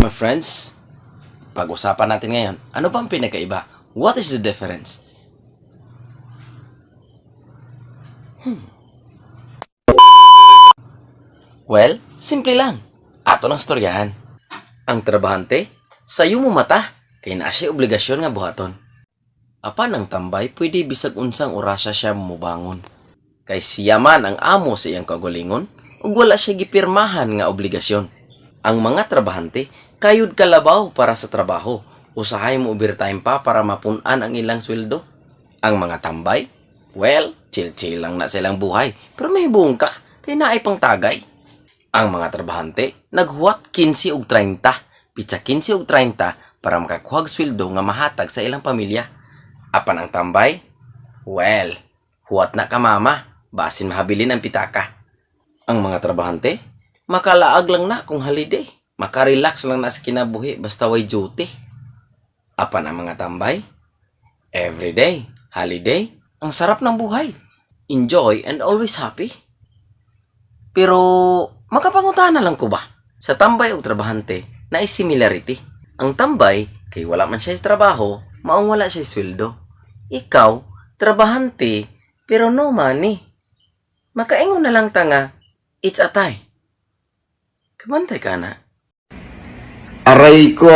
My friends, pag-usapan natin ngayon, ano ba ang pinagkaiba? What is the difference? Well, simple lang. Ato ng storyahan. Ang trabahante, sayo mo mata, kay naa siya obligasyon nga buhaton. Apan ang tambay, pwede bisag unsang orasya siya mubangon. Kay siya man ang amo sa iyang kaugalingon, ug wala siya gipirmahan nga obligasyon. Ang mga trabahante, kayod kalabaw para sa trabaho. Usahay mo overtime pa para mapun-an ang ilang sweldo. Ang mga tambay, well, chill-chill lang na silang buhay. Pero may buong ka, kay naay pang tagay. Ang mga trabahante, naghuwat 15 ug 30, pitsa 15 ug 30 para makakuhag sweldo nga mahatag sa ilang pamilya. Apan ang tambay, well, huwat na ka, mama, basin mahabilin ang pitaka. Ang mga trabahante, makalaag lang na kung holiday. Makarelax lang na sa kinabuhi basta way duty. Apan ang mga tambay, everyday, holiday, ang sarap ng buhay. Enjoy and always happy. Pero makapangutana lang ko ba? Sa tambay o trabahante, naay similarity. Ang tambay, kay wala man siya sa trabaho, maong wala siya sweldo. Ikaw, trabahante, pero no money. Makaingon na lang ta nga, it's a tie. Kabantay ka na. Aray ko!